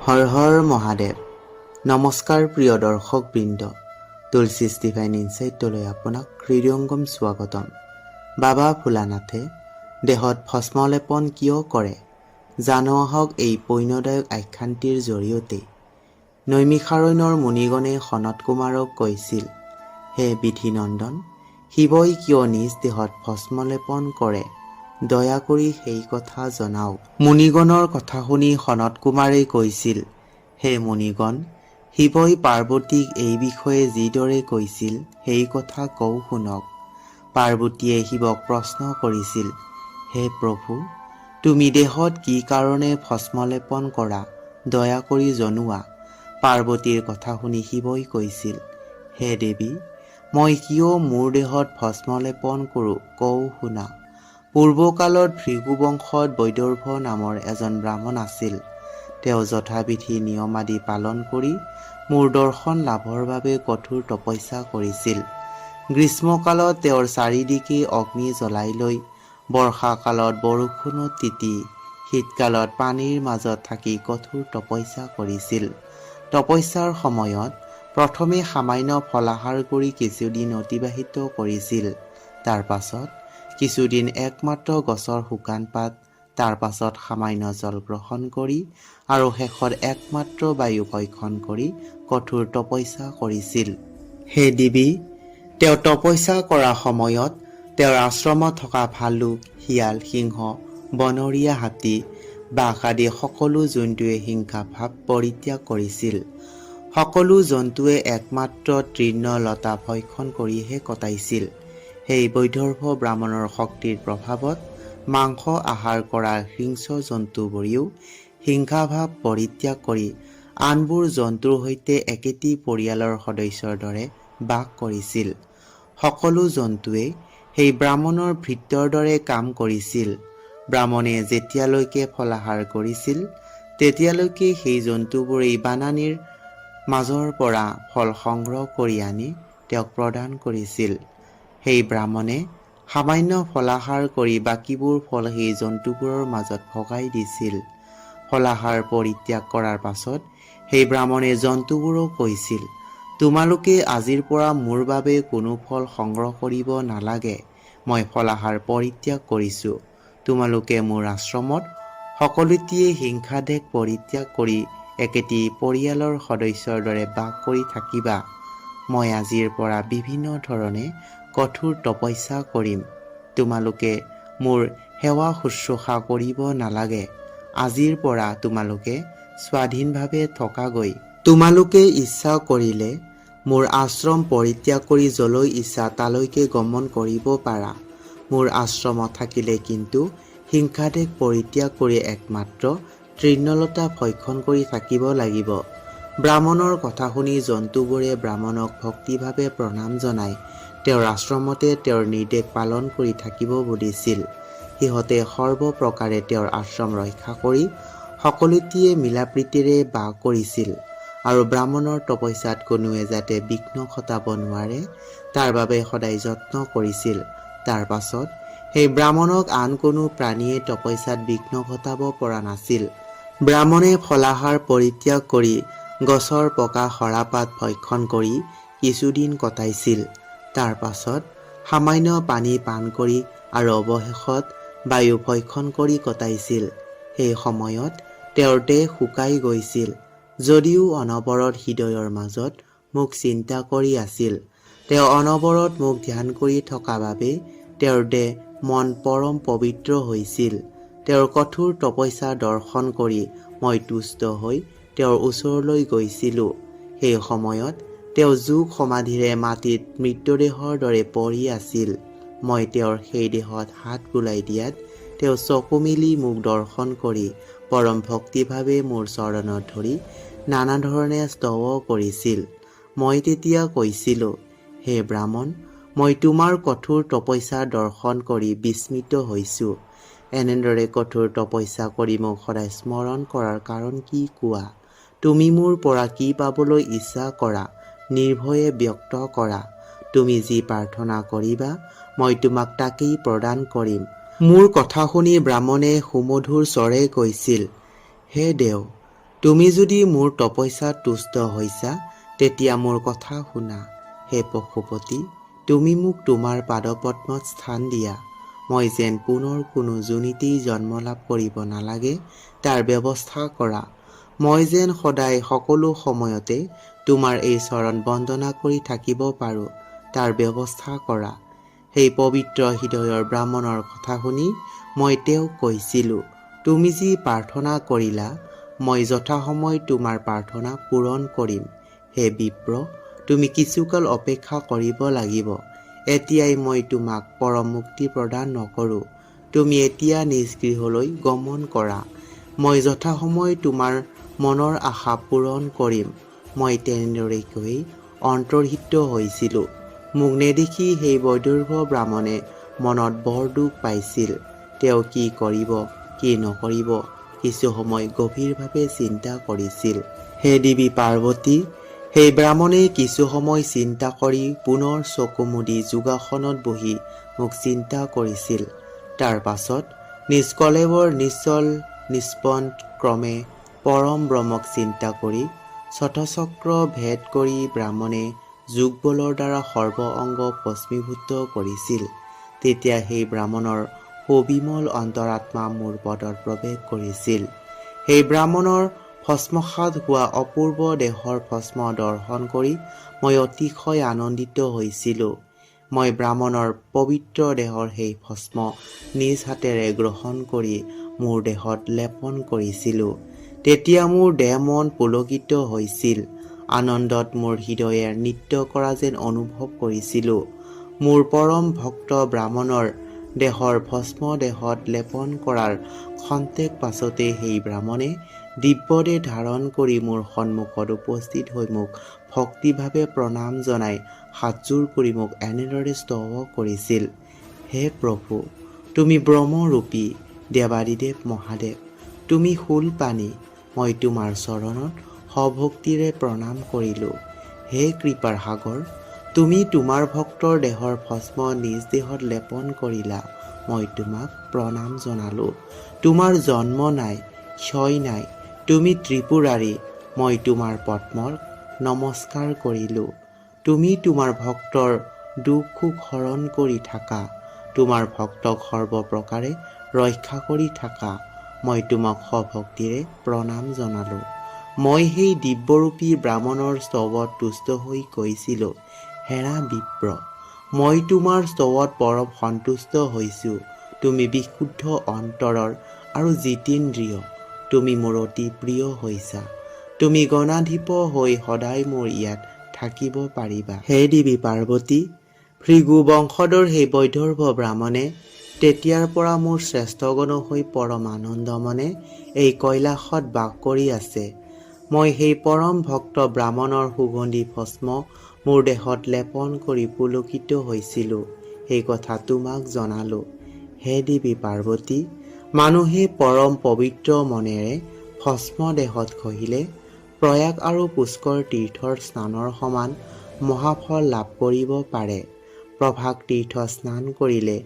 হৰ হৰ মহাদেৱ। নমস্কাৰ প্ৰিয় দৰ্শকবৃন্দ, তুলসী ডিভাইন ইনচাইটলৈ আপোনাক হৃদয়ংগম স্বাগতম। বাবা ভোলানাথে দেহত ভস্মলেপন কিয় কৰে, জানো আহক এই পুণ্যদায়ক আখ্যানটিৰ জৰিয়তে। নৈমিষাৰণ্যৰ মুনিগণে সনত কুমাৰক কৈছিল, হে বিধিনন্দন, শিৱই কিয় নিজ দেহত ভস্মলেপন কৰে, দয়া কৰি সেই কথা জনাওক। মুনিগণৰ কথা শুনি সনত কুমাৰে কৈছিল, হে মুনিগণ, শিৱই পাৰ্বতীক এই বিষয়ে যিদৰে কৈছিল, সেই কথা কওঁ শুনক। পাৰ্বতীয়ে শিৱক প্ৰশ্ন কৰিছিল, হে প্ৰভু, তুমি দেহত কি কাৰণে ভস্মলেপন কৰা, দয়া কৰি জনোৱা। পাৰ্বতীৰ কথা শুনি শিৱই কৈছিল, হে দেৱী, মই কিয় মোৰ দেহত ভস্মলেপন কৰোঁ, কওঁ শুনা। পূৰ্বকালত ভৃগুবংশত বৈদৰ্ভ নামৰ এজন ব্ৰাহ্মণ আছিল। তেওঁ যথাবিধি নিয়ম আদি পালন কৰি মোৰ দৰ্শন লাভৰ বাবে কঠোৰ তপস্যা কৰিছিল। গ্ৰীষ্মকালত তেওঁৰ চাৰিদিশে অগ্নি জ্বলাই লৈ, বৰ্ষাকালত বৰষুণত তিতি, শীতকালত পানীৰ মাজত থাকি কঠোৰ তপস্যা কৰিছিল। তপস্যাৰ সময়ত প্ৰথমে সামান্য ফলাহাৰ কৰি কিছুদিন অতিবাহিত কৰিছিল। তাৰ পাছত কিছুদিন একমাত্ৰ গছৰ শুকান পাত, তাৰ পাছত সামান্য জল গ্ৰহণ কৰি আৰু শেষত একমাত্ৰ বায়ু ভক্ষণ কৰি কঠোৰ তপস্যা কৰিছিল। হে দেৱী, তেওঁ তপস্যা কৰা সময়ত তেওঁৰ আশ্ৰমত থকা ভালুক, শিয়াল, সিংহ, বনৰীয়া হাতী, বাঘ আদি সকলো জন্তুৱে হিংসা ভাৱ পৰিত্যাগ কৰিছিল। সকলো জন্তুৱে একমাত্ৰ তৃণ লতা ভক্ষণ কৰিহে কটাইছিল। সেই বৈদৰ্ভ ব্ৰাহ্মণৰ শক্তিৰ প্ৰভাৱত মাংস আহাৰ কৰা হিংস্ৰ জন্তুবোৰেও হিংসাভাৱ পৰিত্যাগ কৰি আনবোৰ জন্তুৰ সৈতে একেটি পৰিয়ালৰ সদস্যৰ দৰে বাস কৰিছিল। সকলো জন্তুৱে সেই ব্ৰাহ্মণৰ ভৃত্যৰ দৰে কাম কৰিছিল। ব্ৰাহ্মণে যেতিয়ালৈকে ফলাহাৰ কৰিছিল, তেতিয়ালৈকে সেই জন্তুবোৰেই বনানিৰ মাজৰ পৰা ফল সংগ্ৰহ কৰি আনি তেওঁক প্ৰদান কৰিছিল। সেই ব্ৰাহ্মণে সামান্য ফলাহাৰ কৰি বাকীবোৰ ফল সেই জন্তুবোৰৰ মাজত ভগাই দিছিল। ফলাহাৰ পৰিত্যাগ কৰাৰ পাছত সেই ব্ৰাহ্মণে জন্তুবোৰক কৈছিল, তোমালোকে আজিৰ পৰা মোৰ বাবে কোনো ফল সংগ্ৰহ কৰিব নালাগে। মই ফলাহাৰ পৰিত্যাগ কৰিছোঁ। তোমালোকে মোৰ আশ্ৰমত সকলোটিয়ে হিংসাদ্বেষ পৰিত্যাগ কৰি একেটি পৰিয়ালৰ সদস্যৰ দৰে বাস কৰি থাকিবা। মই আজিৰ পৰা বিভিন্ন ধৰণে কঠোৰ তপস্যা কৰিম। তোমালোকে মোৰ সেৱা শুশ্ৰূষা কৰিব নালাগে। আজিৰ পৰা তোমালোকে স্বাধীনভাৱে থকাগৈ। তোমালোকে ইচ্ছা কৰিলে মোৰ আশ্ৰম পৰিত্যাগ কৰি যলৈ ইচ্ছা তালৈকে গমন কৰিব পাৰা। মোৰ আশ্ৰমত থাকিলে কিন্তু হিংসাদ্বেষ পৰিত্যাগ কৰি একমাত্ৰ তৃণলতা ভক্ষণ কৰি থাকিব লাগিব। ব্ৰাহ্মণৰ কথা শুনি জন্তুবোৰে ব্ৰাহ্মণক ভক্তিভাৱে প্ৰণাম জনাই তেওঁৰ আশ্ৰমতে তেওঁৰ নিৰ্দেশ পালন কৰি থাকিব বুলিছিল। সিহঁতে সৰ্বপ্ৰকাৰে তেওঁৰ আশ্ৰম ৰক্ষা কৰি সকলোটিয়ে মিলাপ্ৰীতিৰে বাস কৰিছিল আৰু ব্ৰাহ্মণৰ তপস্যাত কোনোৱে যাতে বিঘ্ন ঘটাব নোৱাৰে, তাৰ বাবে সদায় যত্ন কৰিছিল। তাৰ পাছত সেই ব্ৰাহ্মণক আন কোনো প্ৰাণীয়ে তপস্যাত বিঘ্ন ঘটাব পৰা নাছিল। ব্ৰাহ্মণে ফলাহাৰ পৰিত্যাগ কৰি গছৰ পকা সৰাপাত ভক্ষণ কৰি কিছুদিন কটাইছিল। তাৰ পাছত সামান্য পানী পান কৰি আৰু অৱশেষত বায়ু ভক্ষণ কৰি কটাইছিল। সেই সময়ত তেওঁৰ দেহ শুকাই গৈছিল যদিও অনবৰত হৃদয়ৰ মাজত মোক চিন্তা কৰি আছিল। তেওঁ অনবৰত মোক ধ্যান কৰি থকা বাবে তেওঁৰ দেহ মন পৰম পবিত্ৰ হৈছিল। তেওঁৰ কঠোৰ তপস্যা দৰ্শন কৰি মই তুষ্ট হৈ তেওঁৰ ওচৰলৈ গৈছিলোঁ। সেই সময়ত তেওঁ যোগ সমাধিৰে মাটিত মৃতদেহৰ দৰে পৰি আছিল। মই তেওঁৰ সেই দেহত হাত বুলাই দিয়াত তেওঁ চকু মেলি মোক দৰ্শন কৰি পৰম ভক্তিভাৱে মোৰ চৰণত ধৰি নানা ধৰণে স্তৱ কৰিছিল। মই তেতিয়া কৈছিলোঁ, হে ব্ৰাহ্মণ, মই তোমাৰ কঠোৰ তপস্যা দৰ্শন কৰি বিস্মিত হৈছোঁ। এনেদৰে কঠোৰ তপস্যা কৰি মোক সদায় স্মৰণ কৰাৰ কাৰণ কি কোৱা? তুমি মোৰ পৰা কি পাবলৈ ইচ্ছা কৰা, নিৰ্ভয়ে ব্যক্ত কৰা। তুমি যি প্ৰাৰ্থনা কৰিবা, মই তোমাক তাকেই প্ৰদান কৰিম। মোৰ কথা শুনি ব্ৰাহ্মণে সুমধুৰ স্বৰে কৈছিল, হে দেৱ, তুমি যদি মোৰ তপস্যাত তুষ্ট হৈছা, তেতিয়া মোৰ কথা শুনা। হে পশুপতি, তুমি মোক তোমাৰ পাদপদ্মত স্থান দিয়া। মই যেন পুনৰ কোনো যোনিতেই জন্ম লাভ কৰিব নালাগে, তাৰ ব্যৱস্থা কৰা। মই যেন সদায় সকলো সময়তে তোমাৰ এই চৰণ বন্দনা কৰি থাকিব পাৰোঁ, তাৰ ব্যৱস্থা কৰা। সেই পবিত্ৰ হৃদয়ৰ ব্ৰাহ্মণৰ কথা শুনি মই তেওঁক কৈছিলোঁ, তুমি যি প্ৰাৰ্থনা কৰিলা, মই যথাসময়ত তোমাৰ প্ৰাৰ্থনা পূৰণ কৰিম। হে বিপ্ৰ, তুমি কিছুকাল অপেক্ষা কৰিব লাগিব। এতিয়াই মই তোমাক পৰম মুক্তি প্ৰদান নকৰোঁ। তুমি এতিয়া নিজ গৃহলৈ গমন কৰা। মই যথাসময়ত তোমাৰ মনৰ আশা পূৰণ কৰিম। মই তেনেদৰে কৈ অন্তৰ্হিত হৈছিলোঁ। মোক নেদেখি সেই বৈদৰ্ভ ব্ৰাহ্মণে মনত বৰ দুখ পাইছিল। তেওঁ কি কৰিব, কি নকৰিব, কিছু সময় গভীৰভাৱে চিন্তা কৰিছিল। হে দেৱী পাৰ্বতী, সেই ব্ৰাহ্মণে কিছু সময় চিন্তা কৰি পুনৰ চকু মুদি যোগাসনত বহি মোক চিন্তা কৰিছিল। তাৰ পাছত নিজ কলেৱৰ নিশ্চল নিষ্পন্দ ক্ৰমে পৰম ব্ৰহ্মক চিন্তা কৰি ষটচক্ৰ ভেদ কৰি ব্ৰাহ্মণে যোগবলৰ দ্বাৰা সৰ্ব অংগ ভস্মীভূত কৰিছিল। তেতিয়া সেই ব্ৰাহ্মণৰ সুবিমল অন্তৰাত্মা মোৰ পদত প্ৰৱেশ কৰিছিল। সেই ব্ৰাহ্মণৰ ভস্মসাত হোৱা অপূৰ্ব দেহৰ ভস্ম দৰ্শন কৰি মই অতিশয় আনন্দিত হৈছিলোঁ। মই ব্ৰাহ্মণৰ পবিত্ৰ দেহৰ সেই ভস্ম নিজ হাতেৰে গ্ৰহণ কৰি মোৰ দেহত লেপন কৰিছিলোঁ। তেতিয়া মোৰ দেহ মন পুলকিত হৈছিল। আনন্দত মোৰ হৃদয়ে নৃত্য কৰা যেন অনুভৱ কৰিছিলোঁ। মোৰ পৰম ভক্ত ব্ৰাহ্মণৰ দেহৰ ভস্ম দেহত লেপন কৰাৰ খন্তেক পাছতেই সেই ব্ৰাহ্মণে দিব্যদেহ ধাৰণ কৰি মোৰ সন্মুখত উপস্থিত হৈ মোক ভক্তিভাৱে প্ৰণাম জনাই হাতযোৰ কৰি মোক এনেদৰে স্তৱ কৰিছিল, হে প্ৰভু, তুমি ব্ৰহ্মৰূপী দেৱাদিদেৱ মহাদেৱ, তুমি শূলপাণি, মই তোমাৰ চৰণত সভক্তিৰে প্ৰণাম কৰিলোঁ। হে কৃপাৰ সাগৰ, তুমি তোমাৰ ভক্তৰ দেহৰ ভস্ম নিজ দেহত লেপন কৰিলা, মই তোমাক প্ৰণাম জনালোঁ। তোমাৰ জন্ম নাই, ক্ষয় নাই, তুমি ত্ৰিপুৰাৰী, মই তোমাৰ পদ্মক নমস্কাৰ কৰিলোঁ। তুমি তোমাৰ ভক্তৰ দুখ শোক হৰণ কৰি থাকা, তোমাৰ ভক্তক সৰ্বপ্ৰকাৰে ৰক্ষা কৰি থাকা, মই তোমাক সভক্তিৰে প্ৰণাম জনালোঁ। মই সেই দিব্যৰূপী ব্ৰাহ্মণৰ স্তৱত তুষ্ট হৈ কৈছিলোঁ, হেৰা বিপ্ৰ, মই তোমাৰ স্তৱত পৰম সন্তুষ্ট হৈছোঁ। তুমি বিশুদ্ধ অন্তৰৰ আৰু জিতেন্দ্ৰিয়, তুমি মোৰ অতি প্ৰিয় হৈছা। তুমি গণাধীপ হৈ সদায় মোৰ ইয়াত থাকিব পাৰিবা। হে দেৱী পাৰ্বতী, ভৃগু বংশধৰ সেই বৈদৰ্ভ ব্ৰাহ্মণে তেতিয়াৰ পৰা মোৰ শ্ৰেষ্ঠগণ হৈ পৰম আনন্দ মনে এই কৈলাসত বাস কৰি আছে। মই সেই পৰম ভক্ত ব্ৰাহ্মণৰ সুগন্ধি ভস্ম মোৰ দেহত লেপন কৰি পুলকিত হৈছিলোঁ, সেই কথা তোমাক জনালোঁ। হে দেৱী পাৰ্বতী, মানুহে পৰম পবিত্ৰ মনেৰে ভস্ম দেহত ঘঁহিলে প্ৰয়াগ আৰু পুষ্কৰ তীৰ্থৰ স্নানৰ সমান মহাফল লাভ কৰিব পাৰে। প্ৰভাস তীৰ্থ স্নান কৰিলে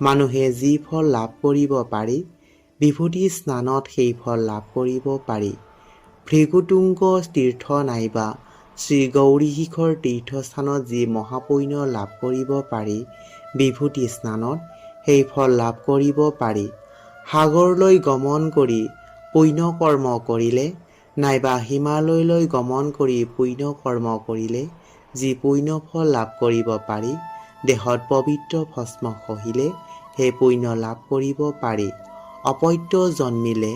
মানুহে যি ফল লাভ কৰিব পাৰি, বিভূতি স্নানত সেই ফল লাভ কৰিব পাৰি। ভৃগুতুংগ তীৰ্থ নাইবা শ্ৰীগৌৰীশিখৰ তীৰ্থস্থানত যি মহাপুণ্য লাভ কৰিব পাৰি, বিভূতি স্নানত সেই ফল লাভ কৰিব পাৰি। সাগৰলৈ গমন কৰি পুণ্যকৰ্ম কৰিলে নাইবা হিমালয়লৈ গমন কৰি পুণ্যকৰ্ম কৰিলে যি পুণ্যফল লাভ কৰিব পাৰি, দেহত পবিত্ৰ ভস্ম ঘঁহিলে সেই পুণ্য লাভ কৰিব পাৰি। অপত্য জন্মিলে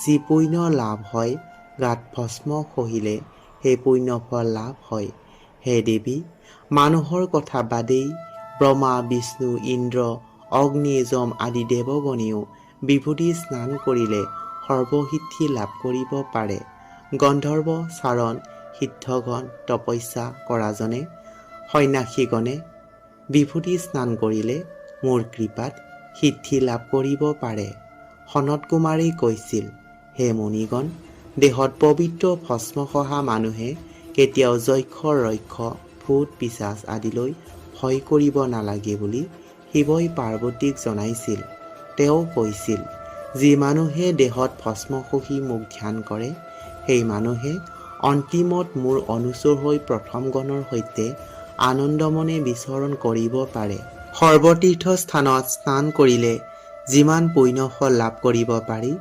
যি পুণ্য লাভ হয়, গাত ভস্ম ঘঁহিলে সেই পুণ্যফল লাভ হয়। হে দেৱী, মানুহৰ কথা বাদেই, ব্ৰহ্মা, বিষ্ণু, ইন্দ্ৰ, অগ্নি, যম আদি দেৱগণেও বিভূতি স্নান কৰিলে সৰ্বসিদ্ধি লাভ কৰিব পাৰে। গন্ধৰ্ব, চাৰণ, সিদ্ধগণ, তপস্যা কৰাজনে, সন্যাসীগণে বিভূতি স্নান কৰিলে মোৰ কৃপাত সিদ্ধি লাভ কৰিব পাৰে। সনত কুমাৰেই কৈছিল, হে মুনিগণ, দেহত পবিত্ৰ ভস্ম ঘঁহা মানুহে কেতিয়াও যক্ষ, ৰক্ষ, ভূত, পিশাচ আদিলৈ ভয় কৰিব নালাগে বুলি শিৱই পাৰ্বতীক জনাইছিল। তেওঁ কৈছিল, যি মানুহে দেহত ভস্ম ঘঁহি মোক ধ্যান কৰে, সেই মানুহে অন্তিমত মোৰ অনুচৰ হৈ প্ৰথম গণৰ সৈতে আনন্দমনে বিচৰণ কৰিব পাৰে। সৰ্বতীৰ্থ স্থানত স্নান কৰিলে যিমান পুণ্যফল লাভ কৰিব পাৰি,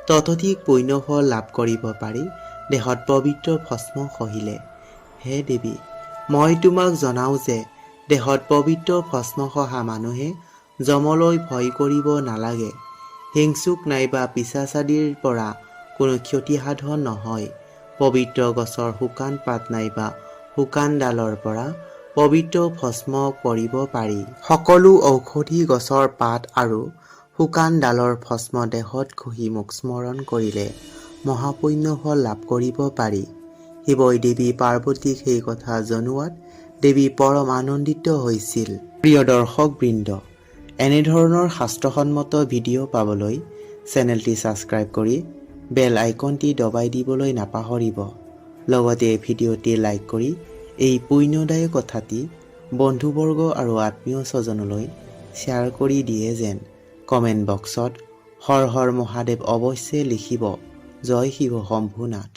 ততোধিক পুণ্যফল লাভ কৰিব পাৰি দেহত পবিত্ৰ ভস্ম ঘঁহিলে। হে দেৱী, মই তোমাক জনাওঁ যে দেহত পবিত্ৰ ভস্ম ঘঁহা মানুহে যমলৈ ভয় কৰিব নালাগে। হিংসুক নাইবা পিশাচাদিৰ পৰা কোনো ক্ষতিসাধন নহয়। পবিত্ৰ গছৰ শুকান পাত নাইবা শুকান ডালৰ পৰা পবিত্ৰ ভস্ম কৰিব পাৰি। সকলো ঔষধি গছৰ পাত আৰু শুকান ডালৰ ভস্ম দেহত ঘঁহি মোক স্মৰণ কৰিলে মহাপুণ্যফল লাভ কৰিব পাৰি। শিৱই দেৱী পাৰ্বতীক সেই কথা জনোৱাত দেৱী পৰম আনন্দিত হৈছিল। প্ৰিয় দৰ্শকবৃন্দ, এনেধৰণৰ শাস্ত্ৰসন্মত ভিডিঅ' পাবলৈ চেনেলটি ছাবস্ক্ৰাইব কৰি বেল আইকনটি দবাই দিবলৈ নাপাহৰিব। লগতে ভিডিঅ'টি লাইক কৰি এই পুণ্যদায়ক কথাটি বন্ধুবৰ্গ আৰু আত্মীয় স্বজনলৈ শ্বেয়াৰ কৰি দিয়ে যেন। কমেণ্ট বক্সত হৰ হৰ মহাদেৱ অৱশ্যে লিখিব। জয় শিৱ শম্ভুনাথ।